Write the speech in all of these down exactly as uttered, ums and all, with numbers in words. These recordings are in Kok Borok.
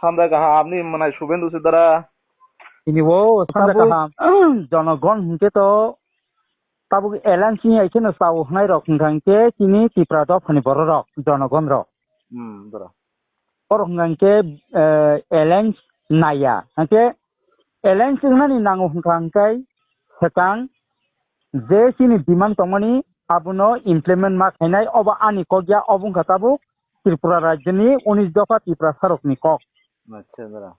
Samjak kaham, apni mwnai Subhendu se dara. Ini wo samjak kaham. Jonogon hwnkhe to tabuk alliance ni hai kheno sao hwnai rok hwnkha hwnkhe chini Tipra dophani borok rok, jonogon rok. Hmm, dara. Borok hwnkha hwnkhe, eh, alliance naiya. Hwnkhe alliance wngnani nango hwnkha hwnkhe swkang je chini demand tongmani abono implement ma khainai, obo ani kok ya, obo wngkha tabuk Tripura rajyoni unis dopha Tiprasarokni kok. Acha, dara.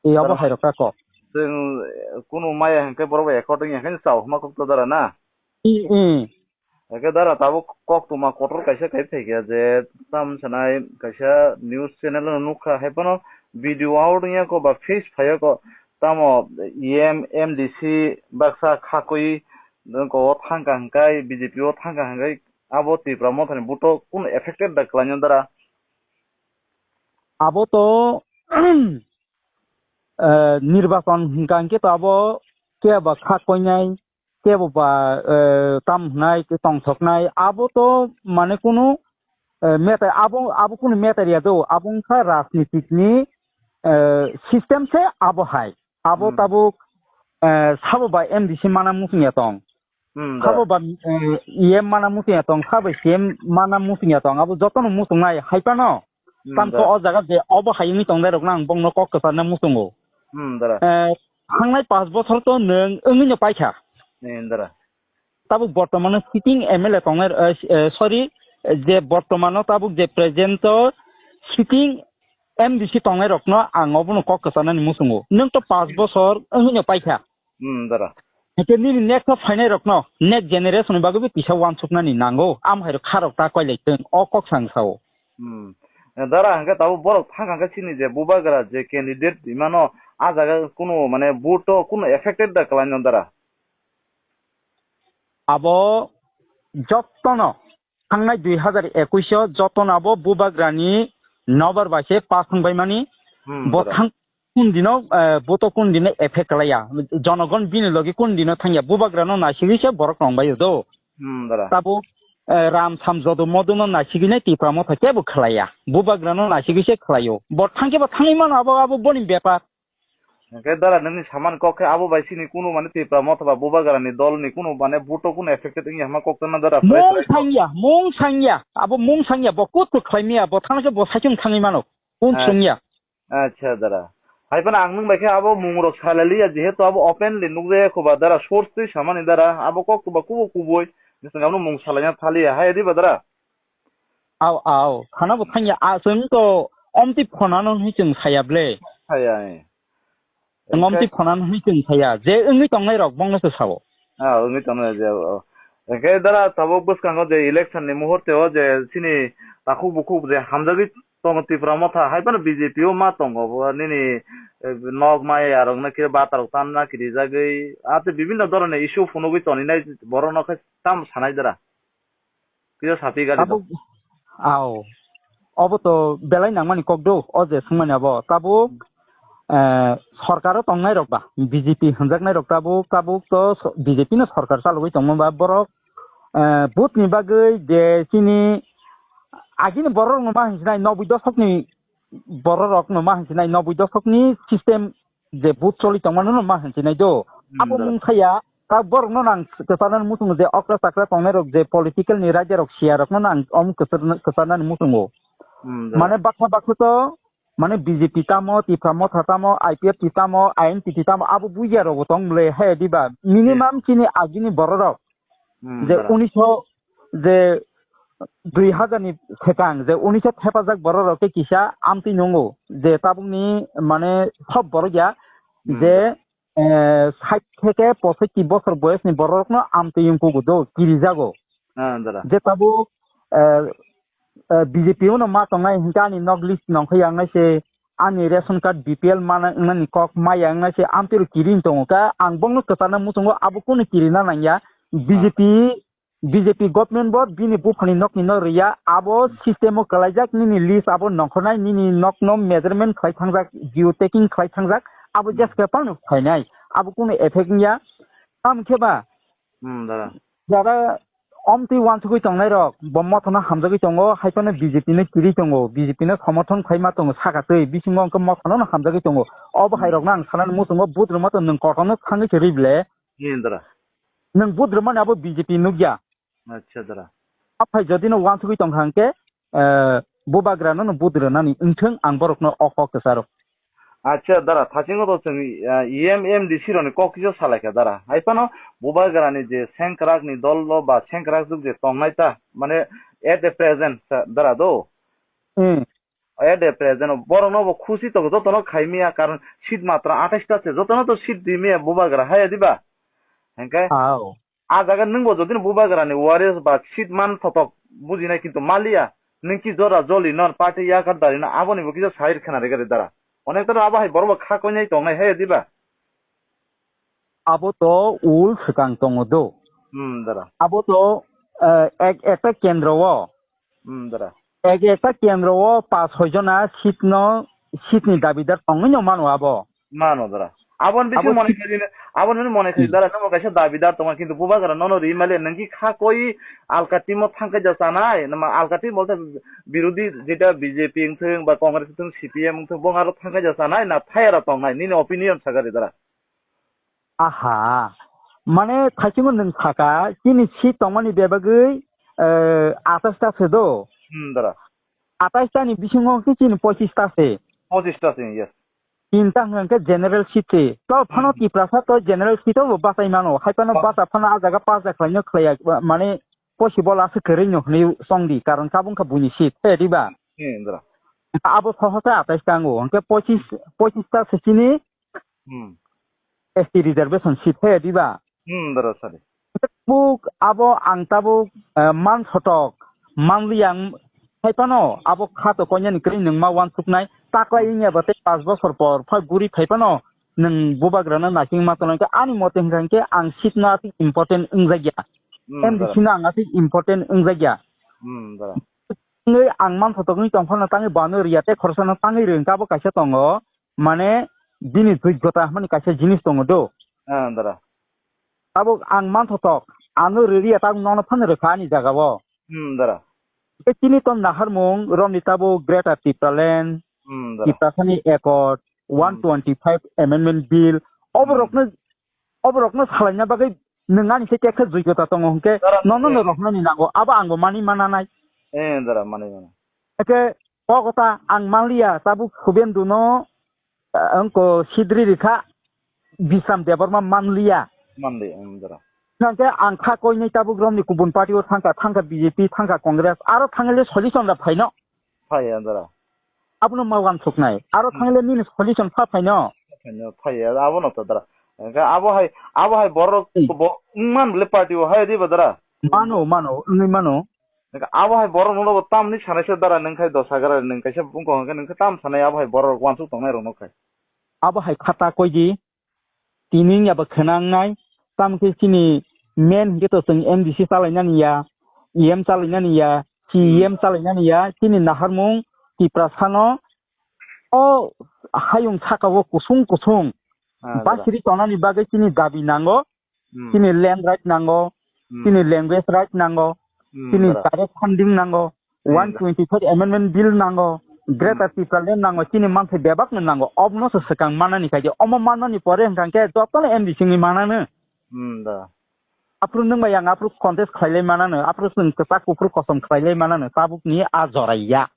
Ei obo dara. Hai rok ka kok. Chwng, eh, kunu maya hwnkhe borok bai according ya hwnkhe chao hwnma kok to dara na? I, i. Hwnkhe dara tabuk kok tongma kotor kaisa kai phaikha je tam sanai kaisa news channel no nukha hai phano video out wngya ko ba face phaiya ko tamo E M, M D C baksa khakui ko thangkha hwnkhe B J P o thangkha hwnkhe abo Tipra Mothani buto kunu affected da kwlaino dara? Abo to, eh, nirbachon hwnkha hwnkhe to abo kebo kha koinai, kebo ba, eh, tam hwnai, tongthoknai, abo to mane kunu, eh, matter, abo, abo kunu matter ya do, abo wngkha rajnitik ni, eh, system se abo hai. Abo Hmm. tabuk, eh, sabo ba M D C mana muchung ya tong. Hmm, da. Sabo ba, eh, E M mana muchung ya tong, sabo C M mana muchung ya tong. Abo jotono muchung nai hai phano. Hmm, tamkhe da. O jaga je obo hai wngwi tongnai rokno ang bongno kok kwcharna muchungo. Hmm, da. Eh, thangnai panch bochor to nwng wngwino paikha. Hmm, da. Tabuk bortomano sitting M L A tongnai, eh, eh, sorry, je bortomano tabuk je present o sitting M D C tongnai rokno ang obono kok kwcharnani muchungo. Nwng to panch bochor wngwino paikha. Hmm, dara. Hwnkhe nini next o phainai rokno, next generation ni bagwi bo kisa uansuknani nango. Am hai rok kha rok ta koilai tong, o kok sang sao. Hmm. Dara, hwnkhe tabuk borok thang hwnkhe chini je bubagra je candidate imano, a jaga kunu mane vote o kunu affected da kwlaino dara? Abo jottono thangnai dui hazar ekush o jotono abo bubagrani nobar bai se pass wngbaimani. Hmm, bo dara. Thang kun dino, eh, bo to kun dino effect khlaiya. Jonogon bini logi kun dino thangya. Bubagrano naisigwi se borok rong baio do. Hmm, dara. Tabuk, eh, ram sam jodo modono naisigwi nai Tipra Motha kebo khlaiya. Bubagrano naisigwi se khlaio. Bo thangkhe bo thangwi mano abo, abo boni bepar. Hwnkhe dara nini saman kok khe abo bai sini kunu mane Tipra Motha ba bubagrani dolni kunu mane vote o kunu affected wngya hwnma kok tangna dara? Mung sangya, mung sangya. Abo mung sangya. Bo kut kut khlai miya. Bo thangkhe bo saichung thangwi mano. Kun sungya. Acha dara. Hai phano ang nwng bai khe abo mung rok salai liya, jehetu abo openly nukjaya kho ba dara, source twi samani dara, abo kok ba kubo kubui, bising abono mung salaina thaliya, hai di ba dara? Au, au, khana bo thangya, a chwng to omtwi phonano hwnwi chwng saya ble. Saya, eh. Chwng omtwi phonano hwnwi chwng saya, je wngwi tongnai rok bongno se sao. Ah, wngwi tongnai je, oh. Hwnkhe dara tabuk bwskango je election ni muhurte o je chini takhuk bukhuk je hamjagwi tongo Tipra Motha, hai phano B J P o ma tongo, bo nini, eh, nok maya rok no khe bata rok tanna kirijagwi, ate bibinno dhoroner issue phunugwi toninai borok no khe tamo sanai dara. Kisa sapi gari abo, dong. Ao. Obo to belai nangmani kok do, o je swngmani abo. Tabuk, eh, sorkaro tongnai rok ba, B J P hwnjaknai rok tabuk, tabuk to so-, B J P no sorkar chalogwi tongma ba borok, eh, vote ni bagwi je chini agini borok no ma hinsinai noboi dosok ni borok rok no ma hinsinai noboi dosok ni system je vote choli tongmano no ma hinsinai do. Hmm, abo dara. Mung saya, ta borok no nang kwcharnani muchungo je okra chakra tongnai rok je political ni raida rok siya rok no nang om kwchar-, kwcharnani muchungo. Hmm, dara. Mane baksa baksa to mane B J P tamo, Tipra Motha tamo, I P F T tamo, I N P T tamo, abo buya rok bo tong mle he diba. Minimum chini agini borok rok Hmm, je dara. Unisho je dui hazar ni swkang je unisho thepajak borok rok khe kisa amtwi nungo je tabukni mane sob borok ya Hmm, je, dara. Eh, sait theke posotti bosor boyos ni borok rok no amtwi wngkugo do kirijago. Ah, dara. Je tabuk, eh, eh, B J P o no ma tongnai hinkhe ani nok list nongkhe yangnai se ani ration card B P L mana wngnani kok maya wngnai se amtwi rok kiri tongo khe ang bongno kwcharna muchungo abo kunu kirina nangya. B J P B J P government bo bini buphani nokni no riya, abo system o kwlaijak, nini list abo nongkhornai, nini nok no measurement khlai thangjak, geo tagging khlai thangjak, abo Hmm. just khe phano phainai, abo kunu effect wngya. Tamo khe ba Hmm, dara. Jara Omtwi wansugwi tongnai rok, bo mothano hamjagwi tongo, hai phano B J P no kiri tongo, B J P no somorthon khaima tongo, saka twi bisingo hwnkhe mothano no hamjagwi tongo. Obo hai rokno ang sanani muchungo budruma tong nwng kotorno thangwi se rwi ble. Indra. Nwng budrumani abo B J P nukya. Acha dara. Aphai jodi no wansugwi tongkha hwnkhe, eh, bubagrano no budrunani wngthwng ang borokno o kok kwcharo. Acha dara, thasingo to chwng, eh, E M M D C rokni kok kisa salaikha dara. Hai phano bubagrani je sengkrakni dol lo ba sengkrak juk je tongnai ta, mane at the present sa dara do. Hmm. At the present borokno bo khusi tongo, jotono khaimiya, karon seat matra atais ta se, jotono to seat dimiya bubagra haya diba? Hengke? Ao. A jaga nwng bo jodi bubagrani waris ba seat man thotok bujinai kintu maliya, nwng ki jora joli non party yakar dari no aboni bo kisa sair khna rigari dara. Onek toro abo hai borok bo kha koinai tongnai haya diba? Abo to ul swkang tongo do. Hmm, dara. Abo to, eh, ek, ekta kendro o. Hmm, dara. Ek, ekta kendro o pas soi jona seat no, seat ni dabidar tongwi no mano abo. Mano, dara. Abon bisi abo mone si- khaidi, abon bisi mone khaidi, Hmm. Dara, namo kaisa dabidar tongo, kintu bubagra nono ri male, nangki kha koi alka timo thangkai ja sanai, nama alka timo bolte birodhi jeta B J P wngthung ba Congress wngthung, C P M wngthung, bong aro thangkai ja sanai, na thayara tongnai, nini opinion sagari, dara. Aha, mane thaichungo nwng saka, chini seat tongmani bebagwi, eh, atais ta se do. Hmm, dara. Atais ta ni bisingo khe chini pochis ta se. Pochis ta se, yes. Tinta hwnkhe general seat se. To phano Hmm. Tiprasa to general seat o bo bachai mano. Hai phano Ba- bacha phano a jaga pass da khlaino khlaiya, mane possible aswk kwrwi no hwnwi song di, karon tabuk wngkha buini seat, he diba? Hmm, dara. Abo sohose atais ta wngo. Hwnkhe pochis, pochis ta se chini Hmm. S T reservation seat he diba? Hmm, dara sari. Tabuk abo ang tabuk, eh, man sotok, manliya ang hai phano abo kha to koinani kwrwi nwng ma wansuknai, taklai wngya ba tei pash bosor por phai guri phai phano nwng bubagrano naising ma tongo, hwnkhe ani mote hwnkha hwnkhe ang seat no aswk important wngjakya. Hmm, M D C dara. No ang aswk important wngjakya. Hmm, dara. Tei ang man sotok wngwi tong phano tangwi bano riya tei khoroksa no tangwi rw hwnkhe abo kaisa tongo. Mane bini joigyota hwnmani kaisa jinis tongo do. Ah, dara. Tabuk ang manthotok, ano rwriya tabuk nono phano rwkha ani jagao. Hmm, dara. Tei chini ton naharmung romni tabuk Greater Tipraland, Hmm, dara. Tiprasani Accord, Hmm. One twenty-five Amendment Bill, Hmm. Oborokno, oborokno salaina bagwi nwng ani se teksa joigyota tongo hwnkhe Dara, nono eh. No rohornani nango, abo angbo mani mananai. Eh, dara, mani mana. Eke kokota ang manliya, tabuk Subendu no, eh, wngko sidri rikha, Bisram Debbarma manliya. Manliya, um, dara. Hwnkhe ang kha koinai tabuk romni kubun party o thangkha, thangkha B J P, thangkha Congress, aro thangile solution da phaino. Phaiya, dara. Abono ma wansuknai, aro Hmm. Thangile nini solution pha phaino. Phaino, phaiya, abono to, dara. Hwnkhe abo hai, abo hai borok Hmm. Bo, wngman le party o hai diba, dara? Mano, mano, wngwi mano. Abo hai borok no bo tamni sanai se dara nwng khai dosa gara nwng kaisa bungkong hwnkhe nwng khe tam sanai abo hai borok wansuk tongnai rok no khai. Abo hai khata koi di, tini wngya bo khwnang nai, tamo khe chini main hwnkhe to chwng M D C chalainani ya, E M chalainani ya, C E M Hmm. Chalainani ya, chini naharmung Tiprasa no o hayung saka o kusung kusung Ah, dara. Basiri tongnani bagwi chini dabi nango. Hmm. Chini land right nango, Hmm. Chini language right nango, Hmm, chini dara. Direct funding nango, Hmm, dara. One twenty-five Amendment Bill nango, Greater Hmm. Tipraland nango, chini manthai bebakno nango, obno se swkang manani khaidi, omo manani pore hwnkha khe jotono M D C ni manano. Hmm, da. Aphuru nwng bai ang aphuru contest khlailai manano, aphuru chwng kwchak kuphuru kosom khlailai manano, tabukni a joraiya.